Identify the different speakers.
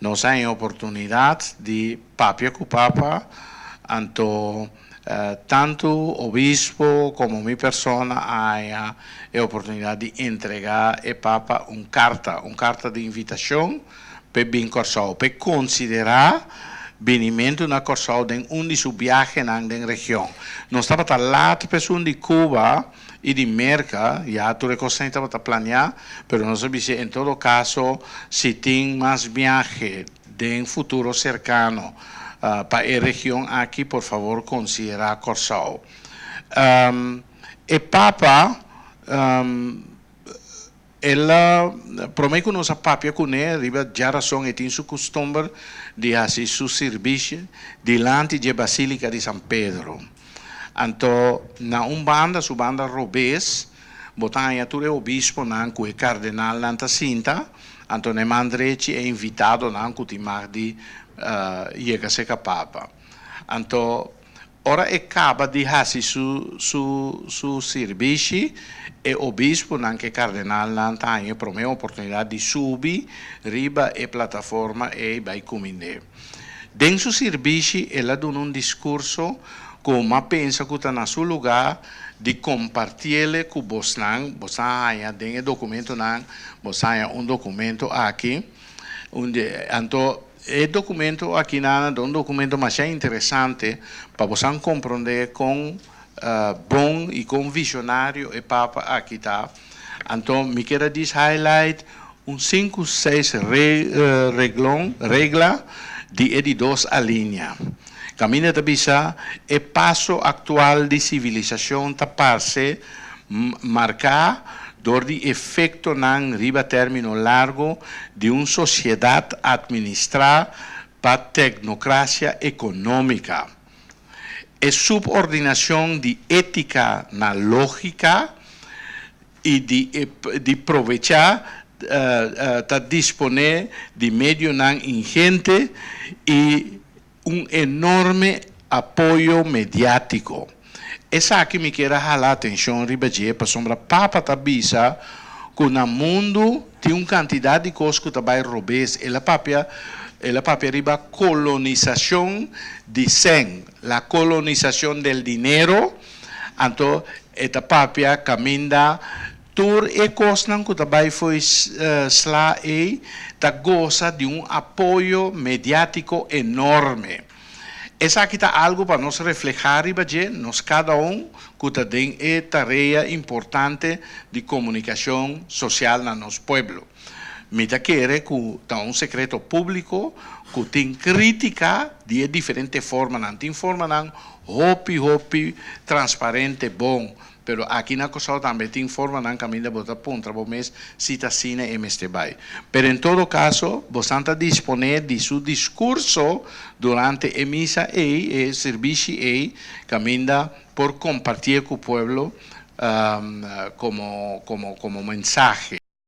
Speaker 1: Nos a haña oportunidat di papia ku Papa, anto tantu obispo komo mi persona a haña e oportunidat di entregá e Papa un karta, un karta di invitashon p'e bin Kòrsou, p'e konsiderá binimentu na Kòrsou den un di su biahenan den region. Nos tabata lat p'esun di Cuba i di Merka, ya tur e kosnan tabata planeá, pero nos a bisa en todo kaso si tin mas biahe den futuro serkano pa e region aki por favor konsiderá Kòrsou. E Papa el a promé ku nos a papia kuné riba djarason e tin su kustumber di hasi su sirbishi dilanti dje Basílika di San Pedro. Anto na un banda, su banda robes, bo ta haña tur e obisponan ku e kardenalnan ta sinta, anto na e man drechi e invitadonan ku tin mag di yega serka Papa. Anto ora e kaba di hasi su su su sirbishi, e obisponan ku e kardenalnan ta haña e promé oportunidat di subi riba e plataforma ei bai kumind'é. Den su sirbishi el a duna un diskurso ku m'a pensa ku ta na su lugá di kompartiele ku bosnan. Bos a haña den e dokumentonan, bos a haña un dokumento aki, unda anto e dokumento akinan ta un dokumento masha interesante pa bosan komprondé kon bon i kon vishonario e Papa aki ta. Anto mi kier a dis highlight un sinku seis reglon, regla, di e di dos alinea. Kaminda ta bisa e paso aktual di sivilisashon ta parse marká dor di efektonan riba término largu di un sosiedat atministrá pa teknokrasia ekonómika. E subordinashon di étika na lógika i di di provechá ta disponé di medionan ingente i un enorme apoyo mediátiko. Esaki mi kier a hala atenshon riba dje pasobra Papa ta bisa ku na mundu tin un kantidat di kos ku ta bai robes. El a papia el a papia riba kolonisashon di sèn, la kolonisacion del dinero, anto e ta papia kaminda tur e kosnan ku ta bai fo'i sla ei ta gosa di un apoyo mediátiko enorme. Esaki ta algu pa nos reflehá riba dje, nos kada un ku ta den e tarea importante di komunikashon sosial na nos pueblo. Mi ta kere ku ta un sekreto públiko ku tin krítika di e diferente formanan. Tin formanan hopi hopi transparente bon, pero aki na Kòrsou tambe tin formanan kaminda bo ta puntra bo mes si ta asina e mester bai. Pero en todo kaso bosan ta disponé di su diskurso durante e misa ei, e sirbishi ei, kaminda por kompartié ku pueblo komo komo komo mensahe.